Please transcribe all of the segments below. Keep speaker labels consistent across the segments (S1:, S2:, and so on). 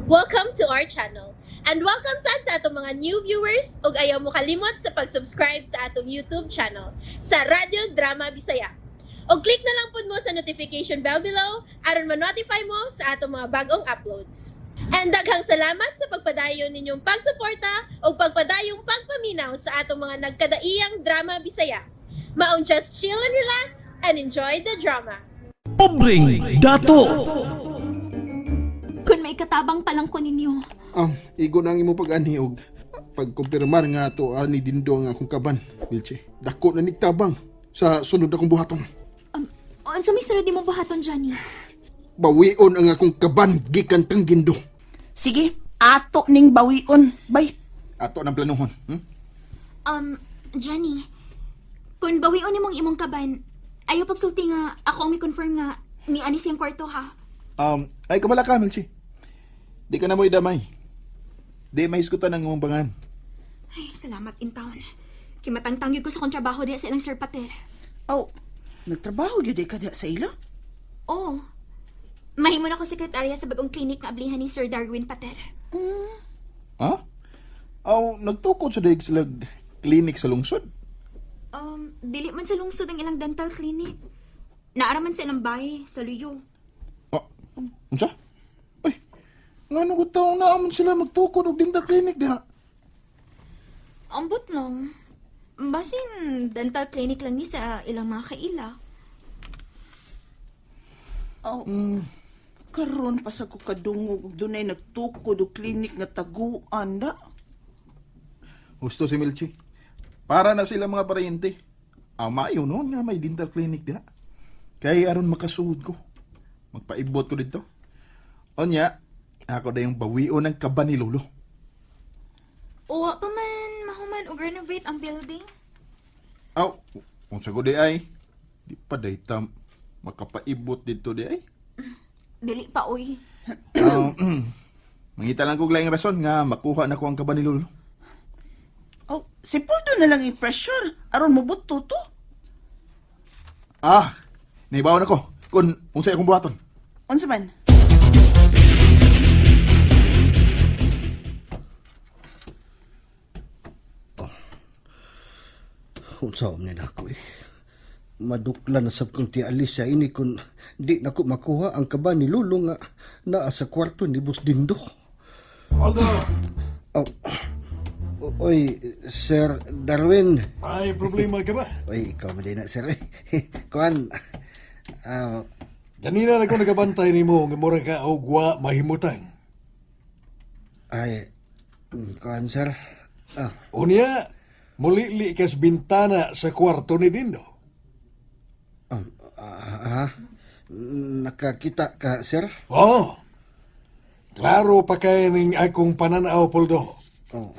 S1: Welcome to our channel. And welcome sad sa atong mga new viewers ug ayaw mo kalimot sa pag-subscribe sa atong YouTube channel sa Radyo Drama Bisaya. Og click na lang pud mo sa notification bell below aron ma-notify mo sa atong mga bagong uploads. And daghang salamat sa pagpadayon ninyong pagsuporta ug pagpadayong pagpaminaw sa atong mga nagkadaiyang drama Bisaya. Maong just chill and relax and enjoy the drama.
S2: Pobreng Dato.
S3: Kung may katabang pa lang ko ninyo.
S4: Igo na ang imo pag-anhi og pagkumpirmar nga ato ani Dindo ang akong kaban, Milche. Dako na nigtabang sa sunod akong buhaton.
S3: Unsa may sunod nimong buhaton, Johnny?
S4: Bawion ang akong kaban gikan kang Dindo.
S5: Sige, ato ning bawion. Bay,
S4: Ato ng planuhon.
S3: Johnny, kung bawion nimong imong kaban, ayaw pagsulti nga ako ang mi-confirm nga ni ani siyang kwarto ha.
S4: Ay kabala ka, Milche. Di ka na mo idamay. Di mahisgutan ang imong pangan.
S3: Ay, salamat in town. Kimatangtang gyud ko sa akong trabaho diya sa ilang Sir Pater.
S5: Aw, nagtrabaho gyud ka diha sa ila?
S3: Oh. Mahimo na ko sekretarya sa bagong clinic nga ablihan ni Sir Darwin Pater.
S4: Ha? Aw, nagtukod sa daig sila clinic sa lungsod.
S3: Dili man sa lungsod ang ilang dental clinic. Naaraman sa ilang bahay, sa Luyo.
S4: Ah, unsa? Ay, ngano ko taong naamon sila magtukod og dental clinic diha?
S3: Ambot lang. Basin dental clinic lang ni sa ilang mga kaila.
S5: Aw, karon pa sa ko kadungog og dunay nagtukod og klinik nga taguan da.
S4: Gusto si Milchi. Para na sila mga paryente. Ang maayo noon nga may dental clinic diha. Kay aron makasuod ko. Magpaibot ko dito. Onya, ako na yung bawion ng kaban ni Lolo.
S3: Uwa pa man mahuman og renovate ang building.
S4: Aw, unsa ko di ay? Di pa day tam makapaibot dito di ay.
S3: Dili pa oy.
S4: Mangita lang ko laing rason nga makuha na ko ang kaban ni Lolo.
S5: Aw, si Poldo na lang i-pressure aron mobuto to.
S4: Ah, naibaw na ko kung unsay akong buhaton.
S5: Unsa man?
S6: Unsa man nako eh. Madukla na sab kong ti Alicia ini kun di nako makuha ang kaba ni Lolo nga naa sa kwarto ni Boss Dindo.
S7: Aldo,
S6: Oh. Oy, Sir Darwin.
S7: May problema ka ba?
S6: Oy, ikaw man din na, sir. Kuan,
S7: Ganina na ko nagabantay nimo nga mura ka og wa mahimutang.
S6: Ay, kuan, sir. Ah,
S7: Unya, mulili kas bintana sa kwarto ni Dindo.
S6: ah, nakakita ka, sir?
S7: Oh. Klaro pa kay ning akong pananaw, Poldo.
S6: Oh.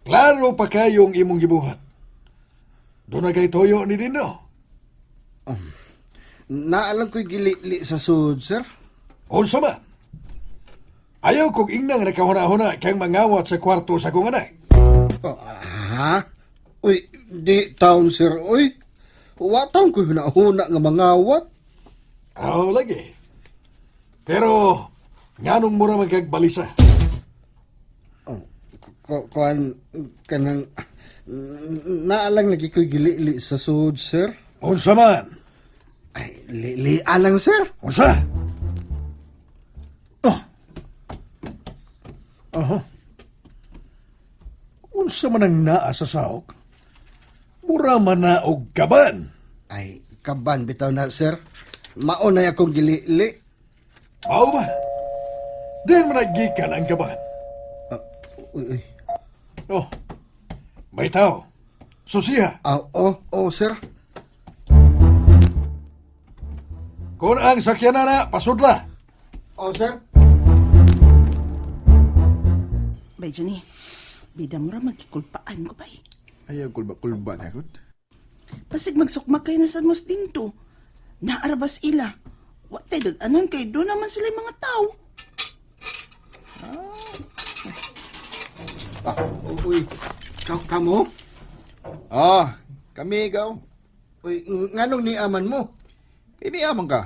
S7: Klaro pa kayong imong gibuhat. Doon na kay toyo ni Dindo.
S6: Naalang ko'y gilili sa sud, sir.
S7: Unsa man? Ayaw kog ingnang nakahuna-huna kang mangawat sa kwarto sa akong anak.
S6: Oh, ha? Uy, di taon, sir. Uy, wa taon ko'y hunahuna nga mangawat.
S7: Oh, lagi. Pero, nganong mura man kag balisa?
S6: Oh, kuan, kanang, naalang lagi ko'y gilili sa sud, sir.
S7: Unsa man?
S6: Ay, li, alang, sir.
S7: Unsa? Oh. Aha. Unsa man ang naa sa sahok? Mura man na og kaban.
S6: Ay, kaban bitaw na, sir. Maunay akong gilili.
S7: Mao ba? Diyan man naggikan ang kaban.
S6: Ah, uy, uy.
S7: Oh. May tao. Susiha.
S6: Ah, oh, sir.
S7: Kung ang sakyanan na, pasudla.
S6: Oh, sir.
S5: Bay, Johnny, bida mo ra magkikulpaan ko bay.
S4: Ayaw kulba-kulba na gud.
S5: Pasig magsukma kay na sa mos dinto. Naarabas ila. Wa tay dag-anan kay do naman sila yung mga tao.
S6: Ah, uy, kamo?
S4: Ah, kami ikaw.
S6: Uy, nganong niaman mo?
S4: Iniaman ka.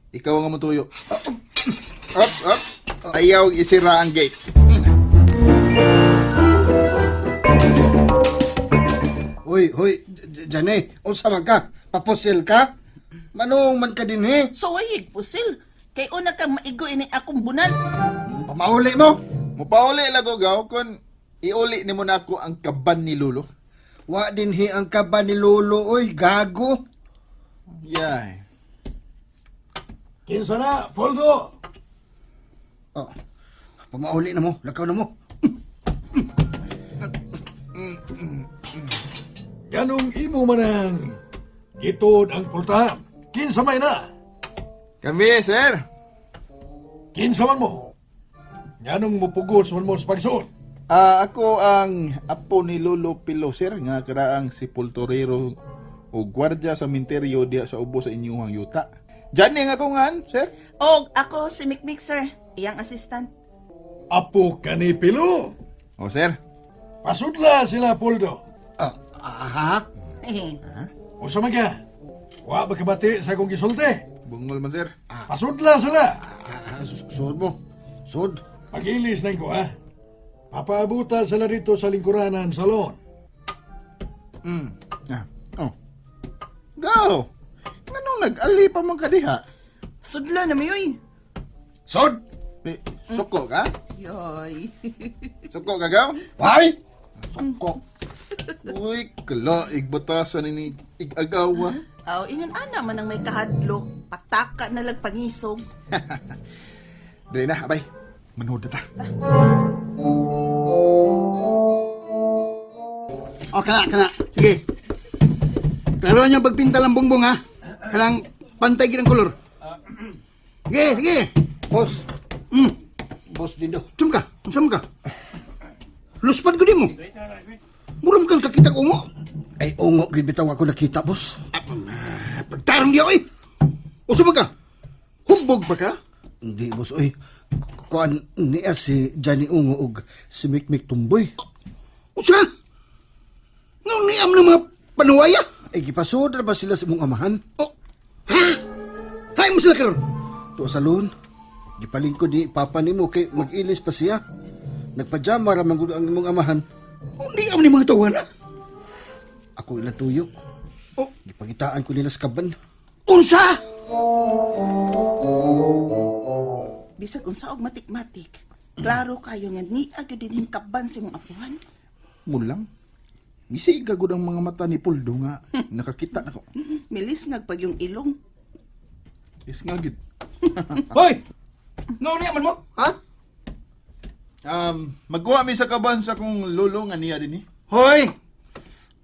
S4: Ikaw ang amutuyo. Ups, ups. Ayaw isira ang gate.
S6: Hoy, hoy, Jane, unsa man ka? Papusil ka? Manong man ka din eh.
S5: So wayig pusil. Kay una kang maigo ini akong bunan.
S6: Pamauli mo.
S4: Mupauli lang ko gaw kon iuli nimo na ako ang kaban ni Lolo.
S6: Wa dinhi ang kaban ni Lolo, oy, gago.
S4: Yay.
S7: Kinsa na, Poldo?
S6: Oh, pamauli na mo, lakaw na mo.
S7: Ganong imo manang gitod ang pultahan. Kinsa may na?
S4: Kami, sir.
S7: Kinsa man mo? Nganong mupugos man mo sa pagsuot?
S4: Ah, ako ang apo ni Lolo Pilo, sir, nga karaang sepulturero o gwardya sa minteryo diha sa ubo sa inyong yuta. Diyan nga ako ngan, sir.
S5: Og ako si Mikmik sir, iyang assistant.
S7: Apo ka ni Pilo.
S4: O, sir.
S7: Pasudla sila, Poldo.
S6: Ah, aha.
S7: Usa man ka? Wa ba kabati sa akong gisulti?
S4: Bungol man, sir.
S7: Pasudla sila.
S6: Ah, Sud mo. Sud.
S7: Pagilis nang ko, ha? Papaabuta sila dito sa lingkuranan salon.
S4: Mm. Ah. Oh. Go. Nganong nag-ali pa man ka diha?
S5: Sudla na mayoy.
S6: Sud.
S4: Eh, suko ka?
S5: Yoy.
S4: Suko ka, gaw?
S6: Why? Suko.
S4: Uy, kalaig batasan ini igagawa.
S5: Aw, ingon ana man ang may kahadlok. Pataka na lang pangisog.
S4: Dali na, abay. Manood na ta.
S8: O, kana, kana. Sige. Klaro niyo pagpintal ang bongbong, ha? Kanang pantay gid ang kolor. Sige, sige.
S6: Boss. Boss Dindo.
S8: Saan ka? Saan ka? Luspad ko din mo. Mura mo kang kakita ko mo.
S6: Ay, ungo, gid bitaw ako nakita, boss.
S8: Pagtarong diya, oy. Uso ba ka? Humbog ba ka?
S6: Hindi, boss. Oy, kuan niya si Johnny Ungo og si Mikmik Tumboy.
S8: Usa? Ngayon niam ng mga panuwaya?
S6: Ay, gipasod na ba sila sa imong amahan?
S8: Oh. Ha? Hay mo sila karon.
S6: Tuwa sa loon. Gipalingkod ni papa nimo kay mag-ilis pa siya. Nagpajama ra man gud ang imong amahan.
S8: Oh, niam ni mga tawana.
S6: Ako ila tuyo.
S8: Oh.
S6: Gipagitaan ko nila sa kaban.
S8: Unsa?
S5: Bisag unsa og matik-matik. Klaro kayo nga niya gyud dinhing kaban sa imong apuhan.
S4: Mulang. Bisig gagod ang mga mata ni Puldo nga. Nakakita na ko.
S5: Milis ngag pag yung ilong.
S4: Is nga gid.
S8: Hoy! Ngayon niam man mo? Ha?
S4: Magkuha mi sa kaban sa kong lolo nga niya din eh.
S8: Hoy!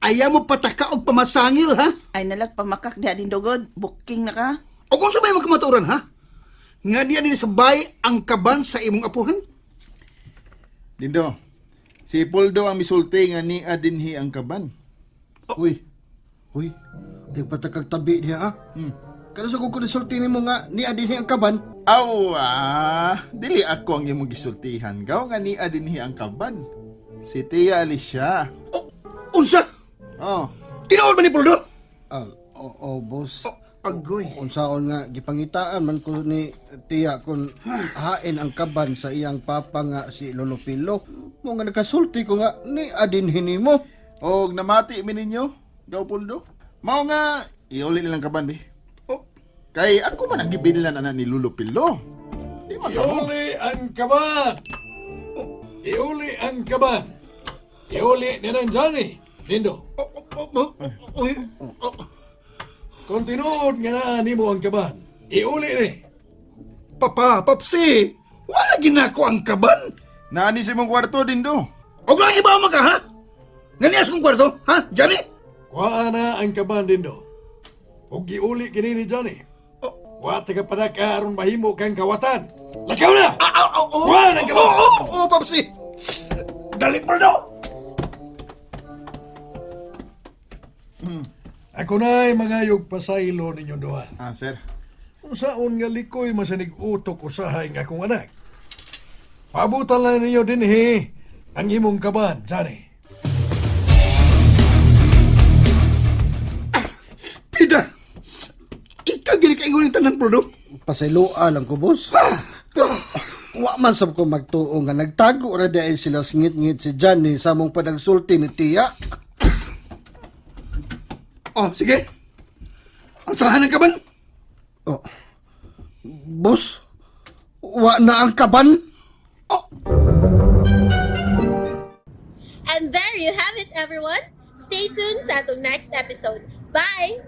S8: Ayaw mo pataka og pamasangil, ha?
S5: Ay nalag pamakak diha din dogod. Booking na ka.
S8: O kung sabay mo kamaturan, ha? Nga niya din sabay ang kaban sa imong apuhan?
S4: Dindo. Si Puldo ang misulti nga niya dinhi ang kaban.
S6: Uy. Uy. Ay patakag tabi niya ah. Kada sa kung konsulti nimo nga niya dinhi ang kaban.
S4: Aw, ah, dili ako ang imong gisultihan. Gaw nga niya dinhi ang kaban. Si Tia Alicia.
S8: O, unsa?
S4: Oh,
S8: Tinuod ba ni Puldo?
S6: Ah, oo, boss.
S8: Oh, agoy.
S6: Unsaon nga gipangitaan man ko ni Tia kung hain ang kaban sa iyang papa nga si Lolo Pilo. Mo nga nakasulti ko nga ni adin hinimo.
S4: og namati mi ninyo, gaw Puldo. Mao nga iuli nilang kaban bi.
S8: Oh,
S4: Kay ako man ang gibillan ana ni Lolo Pilo. Di man kamo.
S7: Iuli ang kaban! Iuli ang kaban! Iuli ni nang Johnny! Dindo,
S8: oh, oh, oh, oh, uy, oh,
S7: kung tinuod nga naa nimo ang kaban, iuli ni!
S8: Papa, papsi, wala ginako ang kaban.
S4: Naani sa imong kwarto dindo.
S8: O lang iba man ka, ha? Nga niya sa kong kwarto, ha? Johnny?
S7: Kuha na ang kaban, Dindo. Ug giuli kini ni Johnny.
S8: Oh.
S7: Wa ta ka padaka aron mahimo kang kawatan. Lakaw na!
S8: Ah, ah, ah, oh,
S7: Kuha na ang kaban!
S8: Oh, oh, oh, papsi. Dali, Puldo.
S7: Ako na'y mangayog pasaylo ninyong duha.
S4: Ah, sir.
S7: Unsaon nga likoy masanig utok usahay nga akong anak. Pabutan lang ninyo dinhi ang imong kaban, Johnny.
S8: Pida, ikaw gini kaingon yung tanan, Puldo.
S6: Pasayloa lang ko, boss. Pero Wa man sab ko magtuo nga nagtago ra diay sila singit-ngit si Johnny sa among panagsulti ni Tia.
S8: Oh, sige. Ang sahan ang kaban?
S6: Oh. Boss, wa na ang kaban?
S8: Oh,
S1: And there you have it, everyone. Stay tuned sa atong next episode. Bye!